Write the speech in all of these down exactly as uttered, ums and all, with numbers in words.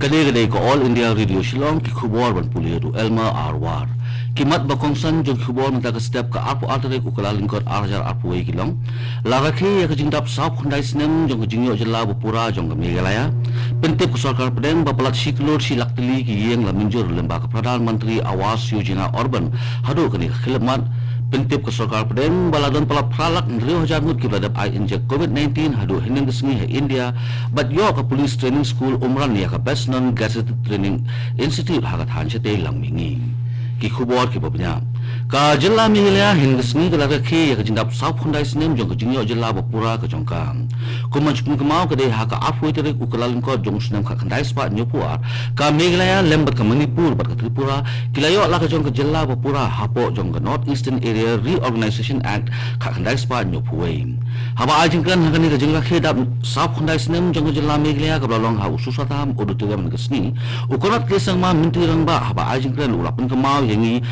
Kane ka dei ka All India Radio Shillong, ki khubor ban pule da u Elmer R War. Ki mat ba kongsan jong ki khubor mynta ka step, ka arphew ar tarik u Kyllalyngkot ar hajar arphew wei ki long: La rakhe ïa ka jingdap sawphew khyndai snem jong ka jingïoh jylla ba pura jong ka Meghalaya. Pyntip ka sorkar pdeng ba palat shi klur shi lak tylli ki ïing la mynjur lyngba ka Pradhan Mantri Awas Yojana Urban haduh kane ka khyllipmat. Pyntip ka sorkar pdeng ba la don palat phra lak hynriew hajar ngut kiba la dep ai injek covid nineteen haduh hynnin ka sngi ha India, bad ïoh ka Police Training School Umran ïa ka Best Non-Gazetted Training Institute ha ka thaiñ shatei Langmihngi. Ki khubor kiba bniah. Ka jylla Meghalaya hynnin ka sngi ka la rakhe ïa ka jingdap sawphew khyndai snem jong ka jingïoh jylla ba pura ka jong ka. Kum ban shu pynkynmaw, ka dei ha ka arphew wei tarik u Kyllalyngkot jong u snem khatkhyndai spah hynñiewphew ar, ka Meghalaya lem bad ka Manipur bad ka Tripura ki la ïoh la ka jong ka jylla ba pura hapoh jong ka North Eastern Area Reorganization Act khatkhyndai spah hynñiewphew wei. Haba ai jingkren ha kane ka jingrakhe dap sawphew khyndai snem jong ka jylla Meghalaya kaba la long ha u Susartham Auditorium hynnin ka sngi, u Conrad K Sangma, Myntri Rangbah, haba ai jingkren u la pynkynmaw ïa ngi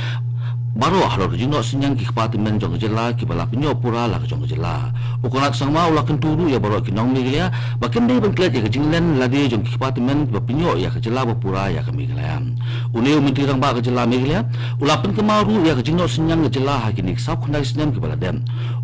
baroh halor ka jingnoh synñiang ki kpa tymmen jong ka jylla kiba la pynïoh pura la ka jong ka jylla. U Conrad Sangma u la kyntu ruh ïa baroh ki nong Meghalaya ba kim dei ban klet ïa ka jinglen lade jong ki kpa tymmen kiba pynïoh ïa ka jylla ba pura ïa ka Meghalaya. Une u Myntri Rangbah ka jylla Meghalaya u la pynkynmaw ruh ïa ka jingnoh synñiang ka jylla ha kine ki sawphew khyndai snem kiba la dep.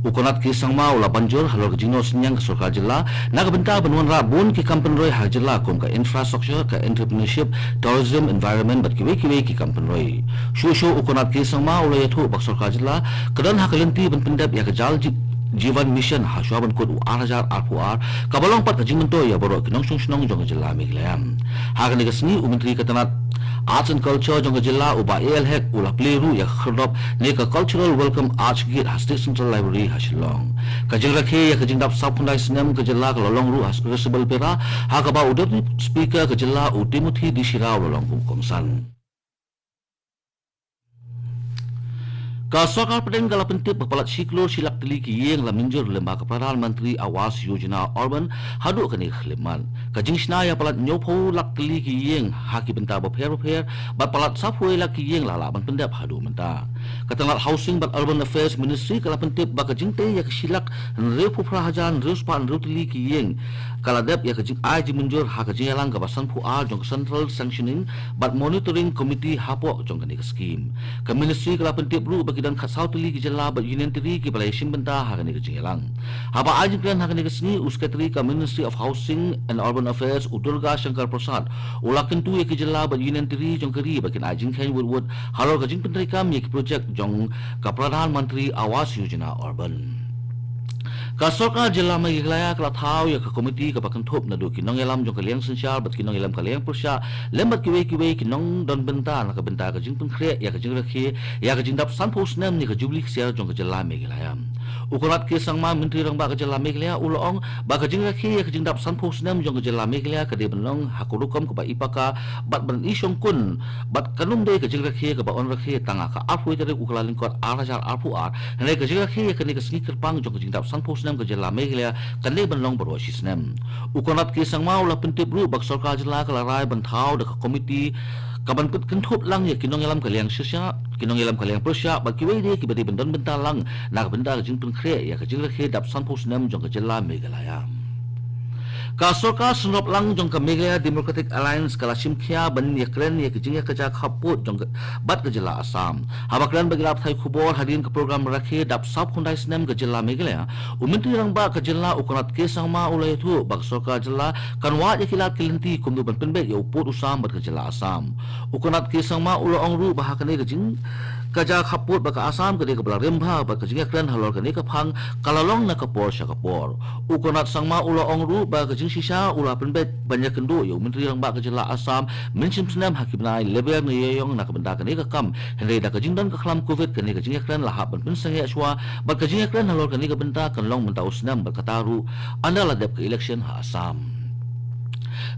U Conrad K Sangma u la ban jur halor ka jingnoh synñiang ka sorkar jylla na ka bynta ban wanrah bun ki kam pynroi ha jylla kum ka infrastructure, ka entrepreneurship, tourism, environment bad kiwei kiwei ki kam pynroi. Shuh shuh u Conrad K Sangma u la ïathuh ba ka sorkar jylla ka don ha ka lynti ban pyndep ïa ka Jal Ji-, Jeevan Mission ha shuwa ban kut u ar hajar arphew ar, kaba long pat ka jingmyntoi ïa baroh ki nongshong shnong jong ka jylla Meghalaya. Ha kane ka sngi u Myntri ka tnat Arts and Culture jong ka jylla u Bah A L Hek u la plie ruh ïa ka khyrdop ne ka Cultural Welcome Archgate ha State Central Library ha Shillong. Ka jingrakhe ïa ka jingdap sawphew khyndai snem ka jylla ka la long ruh ha Risibalpura, ha kaba u Deputy Speaker ka jylla u Timothy D Shira u la long kum u kongsan. Ka sorkar pdeng ka la pyntip ba palat shi klur shi lak tylli ki ïing la mynjur lyngba ka Pradhan Mantri Awas Yojana Urban haduh kane ka khyllipmat. Ka jingshna ïa palat hynñiewphew lak tylli ki ïing ha ki bynta bapher bapher bad palat sawphew wei lak ki ïing la lah ban pyndep haduh mynta. Ka tnat Housing bad Urban Affairs Ministry ka la pyntip ba ka jingtei ïa ka shi lak hynriewphew phra hajar hynriew spah hynriew tylli ki ïing ka la dep ïa ka jingai jingmynjur ha ka jingïalang kaba sanphew ar jong ka Central Sanctioning bad Monitoring Committee hapoh jong kane ka skim. Ka Ministry ka la pyntip ruh ba ki don khatsaw tylli ki jylla bad Union Territory kiba la ïashim bynta ha kane ka jingïalang. Haba ai jingkren ha kane ka sngi, u Secretary ka Ministry of Housing and Urban Affairs u Durga Shankar Prasad u la kyntu ïa ki jylla bad Union Territory jong ka ri ba kin ai jingkheiñ wut wut halor ka jingpyntreikam ïa ki projek jong ka Pradhan Mantri Awas Yojana Urban. Ka sorkar jylla Meghalaya ka la thaw ïa ka komiti kaba kynthup naduh ki nongïalam jong ka liang synshar bad ki nongïalam ka liang pyrshah lem bad kiwei kiwei ki nongdon bynta na ka bynta ka jingpynkhreh ïa ka jingrakhe ïa ka jingdap sanphew snem ne ka Jubili Ksiar jong ka jylla Meghalaya. U Conrad K Sangma, Myntri Rangbah ka jylla Meghalaya u la ong ba ka jingrakhe ïa ka jingdap sanphew snem jong ka jylla Meghalaya ka dei ban long ha ka rukom kaba i paka bad ban i shongkun, bad kan ym dei ka jingrakhe kaba yn rakhe tang ha ka arphew wei tarik u Kyllalyngkot ar hajar arphew ar, hynrei ka jingrakhe ïa kane ka sngi kyrpang jong ka jingdap sanphew snem ka jylla Meghalaya kan dei ban long baroh shi snem. U Conrad K Sangma u la pyntip ruh ba ka sorkar jylla ka la rai ban thaw da ka komiti kaban pynkynthup lang ïa ki nongïalam ka liang synshar, ki nongïalam ka liang pyrshah bad kiwei de kiba dei ban don bynta lang na ka bynta ka jingpynkhreh ïa ka jingrakhe dap sanphew snem jong ka jylla Meghalaya. Ka sorkar synrop lang jong ka Meghalaya Democratic Alliance ka la shim khia ban ïakren ïa ka jingïakajia khappud jong ka, bad ka jylla Assam. Haba kren bad ki lad pathai khubor hadien ka program rakhe dap sawphew khyndai snem ka jylla Meghalaya, u Myntri Rangbah ka jylla u Conrad K Sangma u la ïathuh ba ka sorkar jylla kan wad ïa ki lad ki lynti kumno ban pynbeit ïa u pud u sam bad ka jylla Assam. U Conrad K Sangma u la ong ruh ba ha kane ka jingkajia khappud bad ka Assam ka dei kaba la rim bha bad ka jingïakren halor kane ka phang ka la long na ka por sha ka por. U Conrad Sangma u la ong ruh ba ka jingshisha u la pynbeit ban ïakynduh ïa u Myntri Rangbah ka jylla Assam mynshem snem ha ki bnai Leber ne Ïaïong na ka bynta kane ka kam, hynrei da ka jingdon ka khlam covid kane ka jingïakren la hap ban pynsangeh shuwa bad ka jingïakren halor kane ka bynta kan long mynta u snem bad kata ruh ynda la dep ka election ha Assam.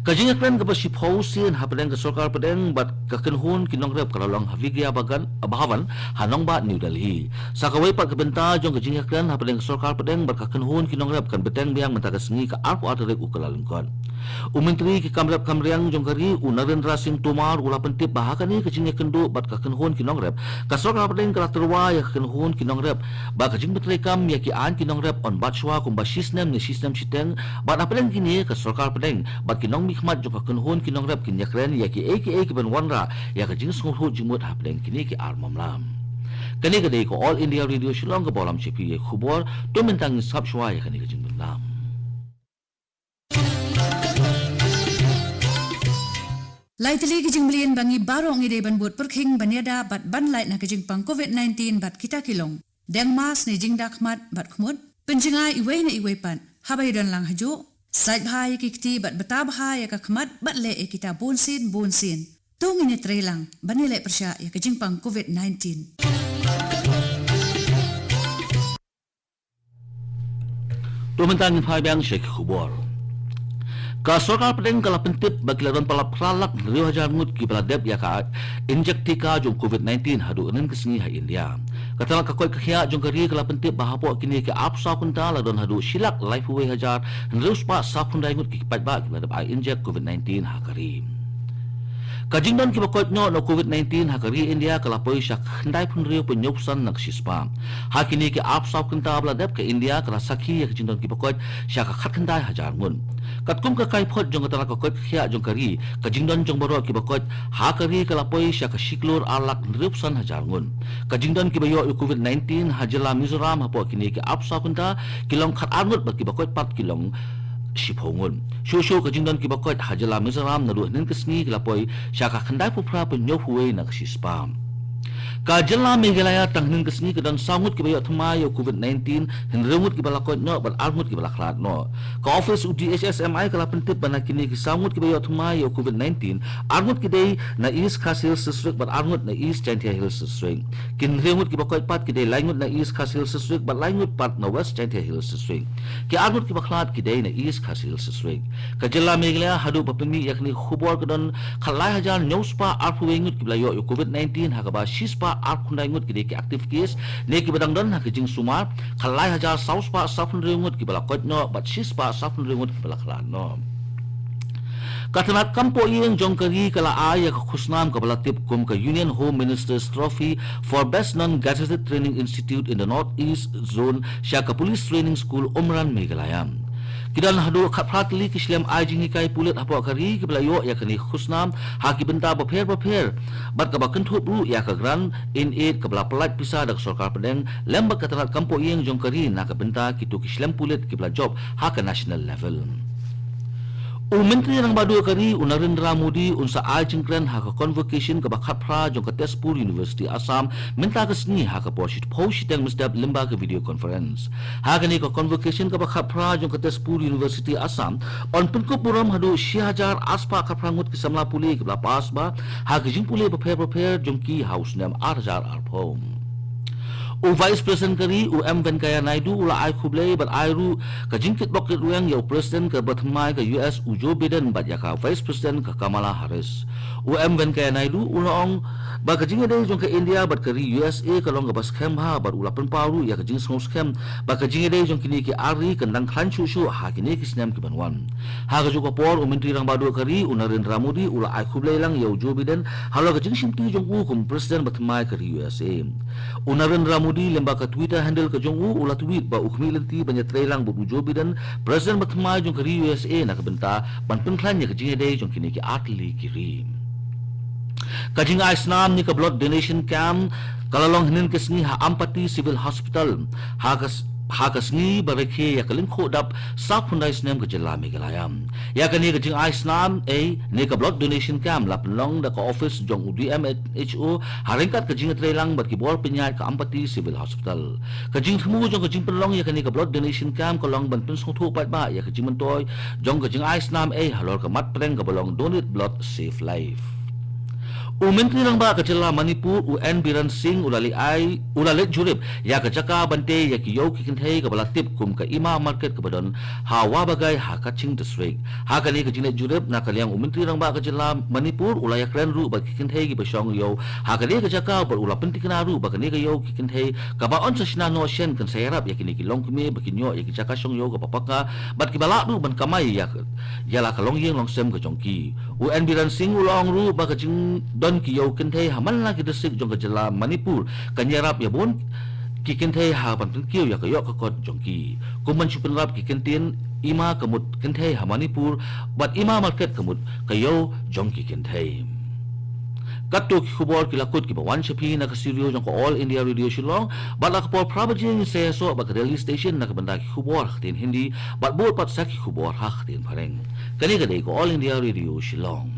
Ka jingïakren kaba shiphew sien hapdeng ka sorkar pdeng bad ka kynhun ki nongrep ka la long ha Vigyan Bhagan, Bhavan ha nongbah New Delhi. Sa kawei pat ka bynta jong ka jingïakren hapdeng ka sorkar pdeng bad ka kynhun ki nongrep kan bteng biang mynta ka sngi ka arphew ar tarik u Kyllalyngkot. U Myntri ki kam rep kam riang jong ka ri u Narendra Singh Tomar u la pyntip ba ha kane ka jingïakynduh bad ka kynhun ki nongrep, ka sorkar pdeng ka la tyrwa ïa ka kynhun ki nongrep ba ka jingpyntreikam ïa ki aiñ ki nongrep yn bat shuwa kumba shi snem ne shi snem shiteng, bad hapdeng kine ka sorkar pdeng bad ki nongmihkhmat jong ka kynhun ki nongrep kin ïakren ïa kiei kiei kiban wanrah ïa ka jingsngewthuh jingmut hapdeng kine ki ar mamla. Kane ka dei ka All India Radio Shillong kaba lam sha phi ïa ki khubor. To mynta ngin sngap shuwa ïa kane ka jingbynta. Lai tylli ki jingmlien ba ngi baroh ngi dei ban bud pyrkhing ban ïada bad ban lait na ka jingpang covid nineteen bad kita ki long: deng mask ne jingda khmat bad khmut, pynjngai iwei na iwei pat haba ïadon lang hajuh, sait bha ïa ki kti bad bta bha ïa ka khmat bad leh ïa kita bunsien bunsien. To ngin ïatreilang ban ïaleh pyrshah ïa ka jingpang covid nineteen. To mynta ngin phai biang sha ki khubor. Ka sorkar pdeng ka la pyntip ba ki la don palat phra lak hynriew hajar ngut kiba la dep ïa ka injek tika jong covid nineteen haduh hynnin ka sngi ha India. Ka tnat ka koit ka khiah jong ka ri ka la pyntip ba hapoh kine ki arphew saw kynta la don haduh shi lak laiphew wei hajar hynriew spah sawphew khyndai ngut ki paidbah kiba la dep ai injek covid nineteen ha ka ri. Ka jingdon kiba koit noh na covid nineteen ha ka ri India ka la poi sha khyndaiphew hynriew point hynñiewphew san na ka shispah. Ha kine ki arphew saw kynta ba la dep, ka India ka la sakhi ïa ka jingdon kiba koit sha ka khatkhyndai hajar ngut. Katkum ka kaiphod jong ka tnat ka koit ka khiah jong ka ri, ka jingdon jong baroh kiba koit ha ka ri ka la poi sha ka shi klur ar lak hynriewphew san hajar ngut. Ka jingdon kiba ïoh ïa covid nineteen ha jylla Mizoram hapoh kine ki arphew saw kynta ki long khatar ngut bad kiba koit pat ki long shiphew ngut. Shuh shuh ka jingdon kiba koit ha jylla Mizoram naduh hynnin ka sngi ka la poi sha ka khyndaiphew phra point hynñiewphew wei na ka shispah. Ka jylla Meghalaya tang hynnin ka sngi ka don saw ngut kiba ïoh thymmai ïa covid nineteen, hynriew ngut kiba la koit noh bad ar ngut kiba la khlad noh. Ka office u D H S M I ka la pyntip ba na kine ki saw ngut kiba ïoh thymmai ïa covid nineteen, ar ngut ki dei na East Khasi Hills District bad ar ngut na East Jaintia Hills District. Ki hynriew ngut kiba koit pat ki dei lai ngut na East Khasi Hills District bad lai ngut pat na West Jaintia Hills District. Ki ar ngut kiba khlad ki dei na East Khasi Hills District. Ka jylla Meghalaya haduh ba pynmih ïa kane ka khubor ka don khatlai hajar hynñiewspah arphew wei ngut kiba la ïoh ïa covid nineteen, ha kaba shispah arphew khyndai ngut ki dei ki active case ne kiba dang don ha ka jingsumar, khatlai hajar sawspah sawphew hynriew ngut kiba la koit noh bad shispah sawphew hynriew ngut kiba la khlad noh. Ka tnat kam poh ïing jong ka ri ka la ai ïa ka khusnam kaba la tip kum ka Union Home Minister's Trophy for Best Non-Gazetted Training Institute in the North East Zone sha ka Police Training School, Umran, Meghalaya. Ki don haduh khatphra tylli ki shlem ai jinghikai pulit hapoh ka ri kiba la ïoh ïa kane ka khusnam ha ki bynta bapher bapher, bad kaba kynthup ruh ïa ka grant in aid kaba la pyllait pisa da ka sorkar pdeng lem bad ka tnat kam poh ïing jong ka ri na ka bynta kito ki shlem pulit kiba la jop ha ka national level. U Myntri Rangbah Duh ka ri, u Narendra Modi, un sa ai jingkren ha ka convocation kaba khatphra jong ka Tezpur University, Assam, mynta ka sngi ha ka por shiphew shiteng mynstep lyngba ka video conference. Ha kane ka convocation kaba khatphra jong ka Tezpur University, Assam, yn pynkup burom haduh shi hajar arspah khatphra ngut ki samla pule kiba la pass ba ha ki jingpule bapher bapher jong ki ha u snem ar hajar arphew. U Vice President ka ri, u M Venkaiah Naidu, u la ai khublei bad ai ruh ka jingkitbok kitrwiang ïa u President kaba thymmai ka U S, u Joe Biden, bad ïa ka Vice President ka Kamala Harris. U M Venkaiah Naidu u la ong ba ka jingïadei jong ka India bad ka ri U S A ka long kaba skhem bha, bad u la pynpaw ruh ïa ka jingsngewskhem ba ka jingïadei jong kine ki ar ri kan dang khlaiñ shuh shuh ha kine ki snem kiban wan. Ha kajuh ka por, u Myntri Rangbah Duh ka ri, u Narendra Modi, u la ai khublei lang ïa u Joe Biden halor ka jingshimti jong u kum President ba thymmai ka ri U S A. U Narendra Modi, lyngba ka Twitter handle ka jong u, u la tweet ba u khmih lynti ban ïatreilang bad u Joe Biden, President ba thymmai jong ka ri U S A, na ka bynta ban pynkhlaiñ ïa ka jingïadei jong kine ki ar tylli ki ri. Ka jingai snam ne ka blood donation camp ka la long hynnin ka sngi ha Ampati Civil Hospital, ha ka s-, ha ka sngi ba rakhe ïa ka lyngkhuh dap sawphew khyndai snem ka jylla Meghalaya. Ïa kane ka jingai snam ei ne ka blood donation camp la pynlong da ka office jong u D M H O ha ryngkat ka jingïatreilang bad ki bor pynïaid ka Ampati Civil Hospital. Ka jingthmu jong ka jingpynlong ïa kane ka blood donation camp ka long ban pynsngewthuh paidbah ïa ka jingmyntoi jong ka jingai snam ei halor ka mat pdeng kaba long Donate Blood, Save Life. U Myntri Rangbah ka jylla Manipur, u N Biren Singh, u la leit ai, u la leit jurip ïa ka jaka ban tei ïa ki ïew ki kynthei kaba la tip kum ka Ima Market kaba don ha Wabagai ha Kakching District. Ha kane ka jingleit jurip na ka liang u Myntri Rangbah ka jylla Manipur u la ïakren ruh bad ki kynthei kiba shong ïew ha kane ka jaka, bad u la pyntikna ruh ba kane ka ïew ki kynthei kaba yn sa shna noh shen kan sa ïarap ïa kine ki longkmie ba kin ïoh ïa ki jaka shong ïew kaba paka bad kiba lah ruh ban kamai ïa ka, ïa la ka longïing longsem ka jong ki. U N Biren Singh u la ong ruh ba ka jingdon ki ïew kynthei ha man la ki district jong ka jylla Manipur kan ïarap ïa bun ki kynthei ha ban pynkiew ïa ka ïoh ka kot jong ki. Kum ban shu pynrap ki kyntien, i ma ka mut kynthei ha Manipur, bad i ma market ka mut ka ïew jong ki kynthei. Katto ki khubor ki la kut kiba wan sha phi na ka studio jong ka All India Radio Shillong, bad la ka por phra baje ngin sa ïasoh bad ka Delhi Station na ka bynta ki khubor ha ktien Hindi, bad bud pat sa ki khubor ha ktien Phareng. Kane ka dei ka All India Radio Shillong.